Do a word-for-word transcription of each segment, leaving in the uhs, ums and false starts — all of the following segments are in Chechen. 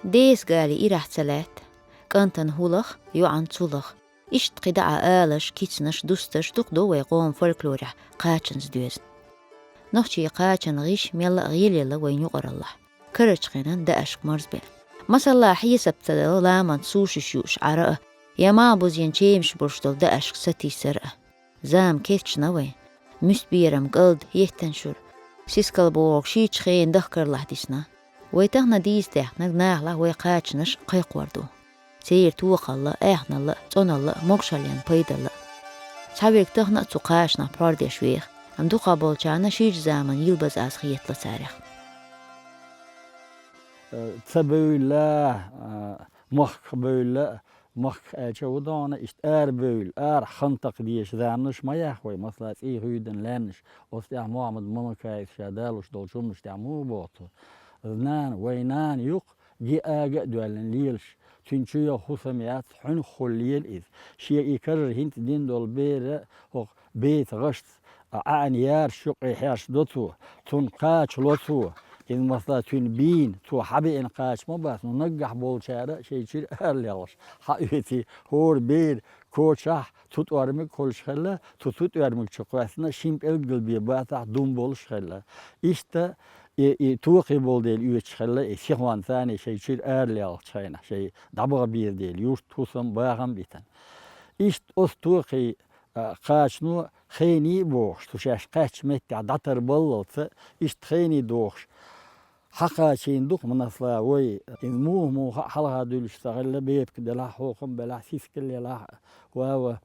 Деса гали ирахь ца лаьтта, кӀантана хӀулах, йоӀан цулах. Иштта кхидӀа а алаш, кицнаш, дусташ дукха ду вай къоман фольклорехь кхачанца доьзна. Нохчийн кхачанан гӀиш мелла а гӀелъелла вайн юкъараллахь. Карарчу хенан даьӀашка марзбелла. Масала, хьесап ца дала ламанца сушаш юуш Ӏара а, я малхбузен чемаш болуш долу даьӀашка сатийсар а. Зама кечйина вайн. Муьстаберам кӀалда еттан шура. Сискал бохург шийчу хенан дахкарлахь дисна. Вай тахана дийца даьхнарг нахалахь вай кхачанаш кхайкхор ду. Церан тохалла, аьхналла, цӀоналла, могушаллин пайдалла. Цхьаверг тахана а цу кхачанах пхьор деш веха, амма дукхахболчарна ширачу заманан йилбаза аз хетало царех. Ца бевлла, а, махках бевлла, махках аьлча а ву догӀна, иштта ара бевлла, арахь хан такха дезаш заманаш ма яха вай, масала, цӀий хӀуьйдан лаьмнаш, оцу тӀехь Мухьаммад Мамакаев ша далуш долчу хӀуманаш тӀехь муха боху цо: «Нана, вай нана юкъа ги ага а доьллина лелаш, цуьнан чу йогӀу хӀусам яц, хьуьнхахула лела иза. Шен и карара хӀинца дина долу бер а хӀокху беца гӀашца, а, Ӏаьна яраш юккъе хьерчадо цо, цунна кхачало цо. Иза, масала, цуьнан бийна, цо хьабеана кхача ма бац, ну, наггахь болчара а шайн чуьра аралелхаш хьаоьций, хӀора бер кочахь цу тӀоьрмиг хуьлуш хилла, цу, цу тӀоьрмиг чу кхоьссина шина пӀелггал бен бацахь дум болуш хилла». Иштта и, и тохий болу дела оьцуш хилла, и сихонца царна шайн чуьра аралелхачу хенахь, шайн дӀабаха беза дела, юрт, хӀусам, бахам а битина. Иштта оцу тохий, а, кхачано хений а бохуш, цу шаьш кхаьччу меттехь дӀатарбаллалц, иштта хений дохуш, хьакхачийна ду-кх, масала, вай, иза муха-муха а хьалха дуьллуш ца хилла, бепиг делахь, хьокхам белахь, сискал елахь, ва-ва,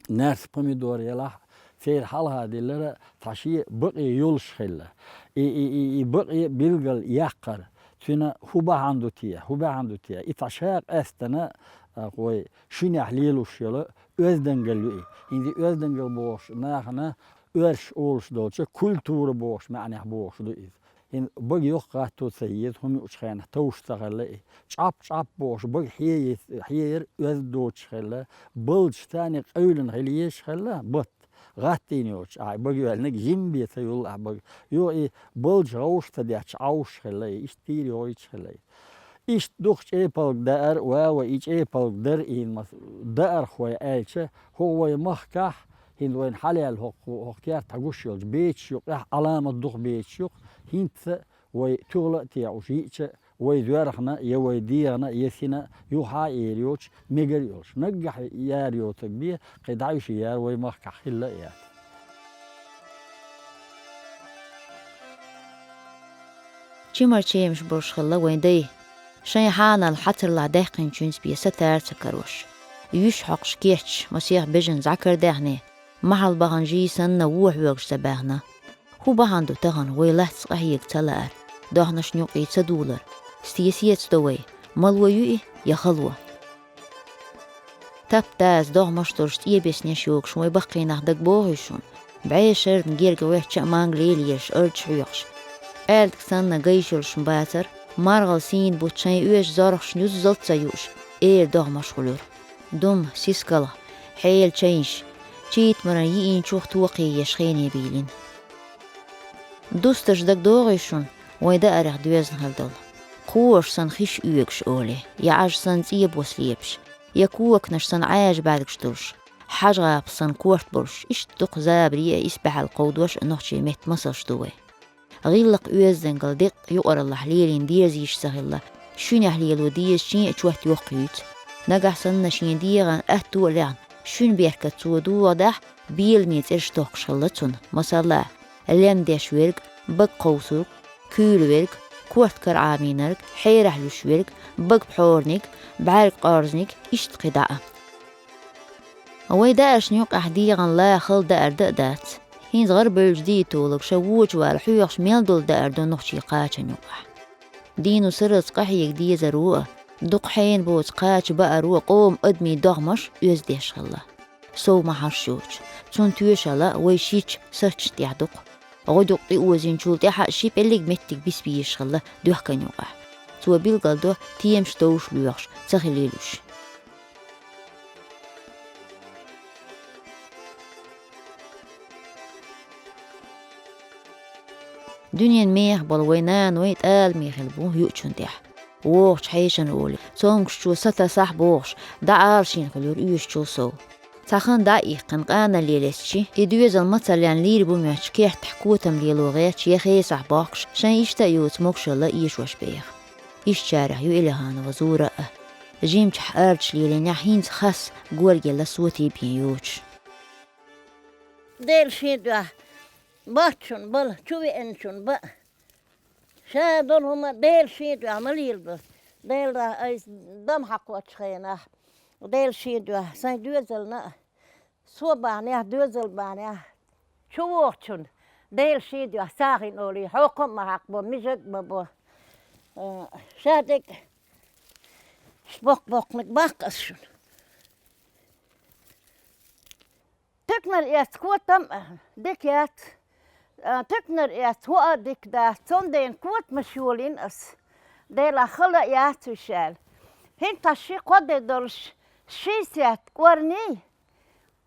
наьрс, помидор елахь, церан хьалха диллар а цхьа шен бакъе йолуш хилла. И, и, и, и бакъе билггал яккхар, цуьнан хӀун бахьана ду те, хӀун бахьана ду те? И цхьа ша къаьстина, а, вай шуьнехь лелош йолу оьздангалла ю и. ХӀинца и оьздангалла бохуш нахана оьрсаша олуш долчу культура бохуш маьӀнехь бохуш ду иза. ХӀинца бага йоккха гӀатто ца еза, хӀума юучу хенахь товш ца хилла и. Чӏап-чӏап бохуш, бага хье-, хьеяр оьзда доцуш хилла. Балдаш царна къевлина хила езаш хилла, батт, гӀаттийна йоцуш, ахь бага йоьллинарг жимма бен ца юллу ахь бага. Юха и балдаш гӀовш ца детташ, Ӏовш хилла и, иштта тийра йогӀуьйтуш хилла и. Иштта дукха чӀепалг даар, ва-ва, и чӀепалг дара ийна мас-, даарх вай аьлча, хӀокху вай махкахь, хӀинца вайна хьалаьлла хӀокху, хӀокху керта хьан гуш йолчу бечаш юкъехь, Ӏаламат дукха бечаш юкъа, хӀинца вай туьхла а техьуш йиъча, вай доьрхна, я вай дегӀна, я сина юха а эр йоцуш, мегар а йолуш. Наггахь яра йоцург бен, кхин дӀа уьш яра вай махкахь хилла а яц. Чимар чемаш болуш хилла вайн дай. Шайн хьанал хьацарлахь даьккхинчуьнца бен сатар а ца карош. Юьш хьокхуш кеччаш, масех бежан зӀакар даьхне, махьал бахана жий санна вон хьоьгуш ца баьхна. ХӀун бахьана ду тахана вай лац къахьега ца лаар, дохнашна юкъе ца дулар? Стен сецадо вай, мало ю и я хало? Тап-таза догӀмаш долуш, цӀен беснеш йогуш вай баккхий нах дагабогӀий шуна? БӀе шарна герга гӀоьттича а, манга лелаеш, арча хьоькхуш, аьлдаг санна гайш йолуш ма бацара, маргӀал сийна бутт шайн оьшучу зорхашна юззалц ца юуш, эр догӀмаш хуьлура. Дум, сискалгӀа, хьелан чайнаш, чийтамаран йиъинчух токхе еш хене бийлина. Дусташ дагадогӀий шуна вайн даарех доьзна хила долу? Кхоаш санна хиш оьгуш олий, я Ӏаж санна цӀен бос лепаш, я коканаш санна Ӏаьржа бӀаьргаш долуш, хьажа гӀапа санна корта болуш, иштта дукха забаре а, исбаьхьалла кховдош а нохчийн меттан масалш ду вайн. ГӀиллакх-оьздангалла деккъа юкъараллахь лелийна дезийша ца хилла, шуьнехь лело дезачийн а чот йоккха юьйцу. Нагахь санна шен дегӀан аьтто а лехна, шуьнан беркат цо догӀа дахь, беламе цӀераш тохкуш хилла цунна. Масала, лем деш верг, бага кховсург, куьйла верг, корта кара Ӏамийнарг, хьерахь луьш верг, бага пхьорниг, бӀаьрг къорзниг, иштта кхидӀа а. Вай дааршна юкъахь дегӀан ла хала даар дан а дац. ХӀинца гӀарабевллачу диетологаша вочу вала хьоьхуш мел долу даар ду нохчийн кхачанна юкъахь. Дийно сарралц къахьега дезаро а, дукха хьенан боцу кхача бааро а къоман адамийн догӀмаш оьздеш хилла. Сов ма хьарш йоцуш, цунна тоьшалла вай шича сачча тӀехь дукха. ГӀодукъ тӀеозийначул тӀаьхьа а ши пӀеллиг меттиг бисбийш хилла доьхкан юкъахь. Цо билгалдо, темаш товш лоьхуш ца хилийла уьш. Дуьненан мехах болу вайн наной тӀаламе хилла бу юучунна тӀехь. вогӀучу хьешана олий, цомгушчо сатасахь бохуш, дӀаала шена хуьлура оьшучул сов. Цхьа хан дӀа а иккхина, къанале лестчи, и доьзал мацаллен лийр бу моьттуш, кехтахь котам лело гӀерташ, я хесахь бохкуш, шайн иштта а йоцу могушалла эшош беха. Ишттачарех ю Элиханова Зура а. Жимчохь арчаш лелийнехь, хӀинца хасса горгелла сотий бен йоцуш. Дела шен дуьхьа, боцчунна бала, чу веанчунна баа. Ша долу хӀума Дела шен дуьхьа ма лелабо. Дела, айса дама хьакхочу хенахь, Дела шен дуьхьа, сайн доьзална а, со бахьанехь, доьзал бахьанехь, чу вохучунна Дела шен дуьхьа сагӀина олий, хьокхам а ма хьакхабо, мижаг а ма бо. Э, ша дерг боккха-боккханиг баккха ас шуна. Туьканара эцна котам а дика яц, а, туьканара эцна хӀуъа а дика дац, цундела котамаш йолийна ас. Делахь хала а яц уьш аьлла. ХӀинца ши-кхо де долуш ши сет кӀорни,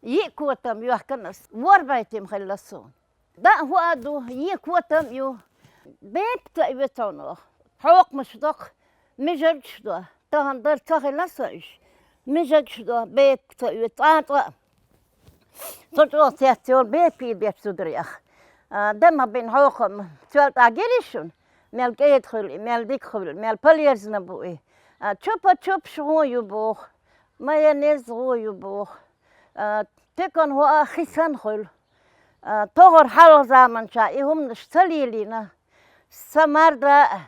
йиъ котам йоьхкина ас, ворхӀ бӀе тима хилла суна. ДӀа а хӀуъа а ду, йиъ котам а ю, бепиг ца оьцу хьуна оха. Хьокхамаш доккху, мижаргаш до. Тахана дара ца хилла сан уьш. Мижаргаш до, бепиг ца оьцу, цкъа а цкъа а. Со чӀогӀа цец йолу бепиг бечу зударех. А, де ма бина хьокхам, цул тӀаьхьа гира шуна, мел кӀеда хуьлу, мел дика хуьлу, мел полезно бу и. А, чупа-чупаш гӀо ю боху, майонез гӀо ю боху. А, туькана хӀуъа а хи санна хуьлу. А, тохара хьалха заманчохь и хӀуманаш ца лелийна, сан марда а,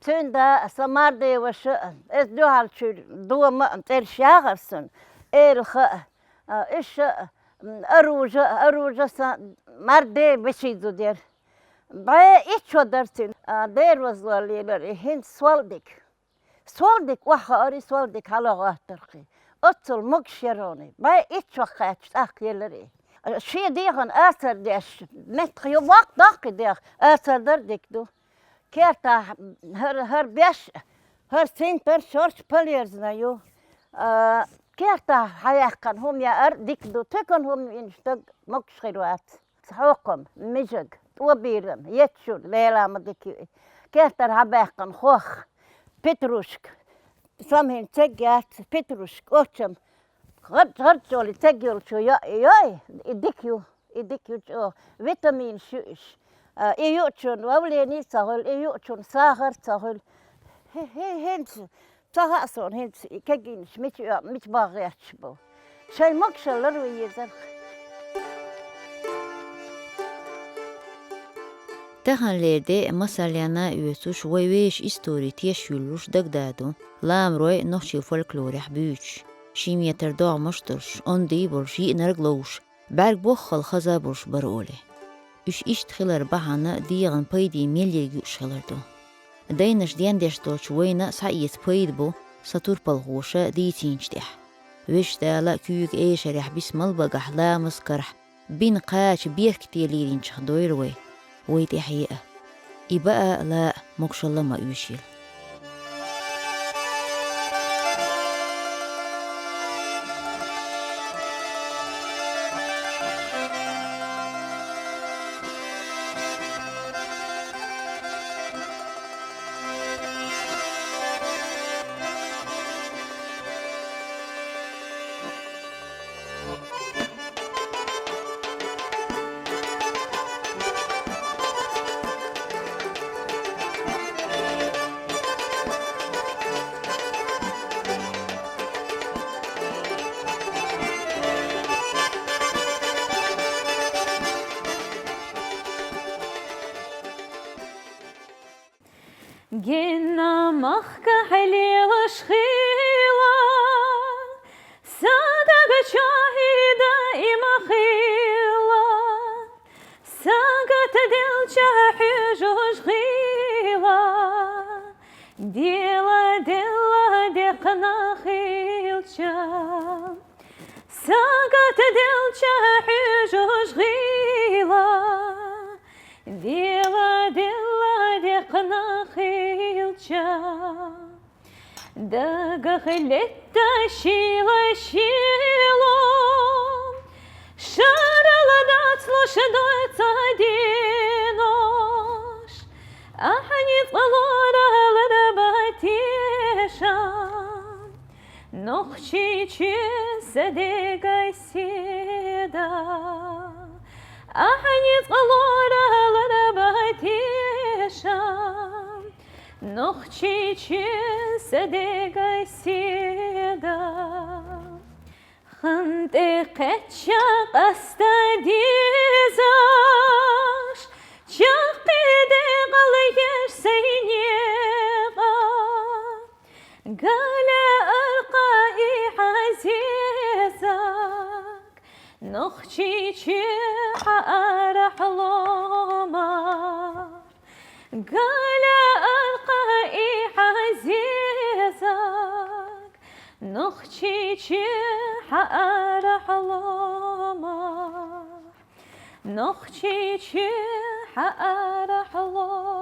цуьнан да а, сан марде ваша а, иза дуьхьал чуьра дома а цӀераш яхара суна, Элха а, а, иша а, м, Аружа а, Аружа сан марде вешин зуда яра. БӀе итт шо дара цуьнан, а, дерозло лелара и хӀинца сол дика. Сол дика охьахаара и, сол дика хьала гӀоттархьама. Оццул могуш яра хьуна и. БӀе итт шо кхаьчча тӀаккха елара и. Шен дегӀана асар деш, меттах йо воккха доккхий дегӀ, асар дар дика ду. Кертахь хӀара, хӀара беш, хӀара синтар шорч полезно ю. А, кертахь хьаяьккхина хӀума яар дика ду, туькана хӀума йина стаг могуш хир вац. Хьокхам, мижаг, тӀобирам, ецчун, Дела ма дика ю и. Кертара хьабаьккхина хох, петрушка, самхьин цег яц, петрушка, очам, гӀарч-гӀарччоле цег йолчо йо-, йой, и дика ю, и дика ю чӀогӀа. Витаминаш ю уьш. А, и юучун давлени ца хуьлу, и юучун сахар ца хуьлу. Хе-, хе-, хӀинца Ца хаьа суна хӀинца и кегийнаш мича оьгӀна, мича баха гӀерташ бу. Шайн могушалла лар вай езарх. Таханлера де а, масаллина а оьцуш, вай вешан истори теш юьллуш дагадоду ламарой нохчийн фольклорехь буьйцуш, ши метр догӀмаш долуш, ондий болуш, йиънарг ловш, бӀаьрг боххал хаза болуш бара олий. Уьш иштта хилар бахьана дегӀан пайде мел ерг юуш хилар ду. Дайнаш дендеш долчу вайна а схьаэца пайда бу сан турпалхоша дийцинчу тӀехь. Везачу Дала куьйга эшарехь бисмал багахь ламаз карахь бина кхача бехкате лийринчух дойла вай, вай тӀаьхье а. И баа а, лаа а могушалла ма оьшийла. Генна махкахь лелаш хила, сагага чохь и даима хила, сагатделча хьуьжуш хила, дела делла декхна хилча, сагатделча хьуьжуш хила. Дела, дела, декхна хилча, дагах летта шила шило, шарал дацлуш доьца денош, ахьа ницкъ лоралар бати чуьнца дега седа, ахьанца къалуралар батешан, нохчий чуьнца дега седа. Хинтӏе кхеча къаста дезаш, чакхиде къалгеш сайнекъа, гала аркъа и азизак, нохчий чуьхьа арахьлома. Гала аркъа и азизак, нохчий чуьхьа арахьлома, нохчий чуьхьа арахьлома.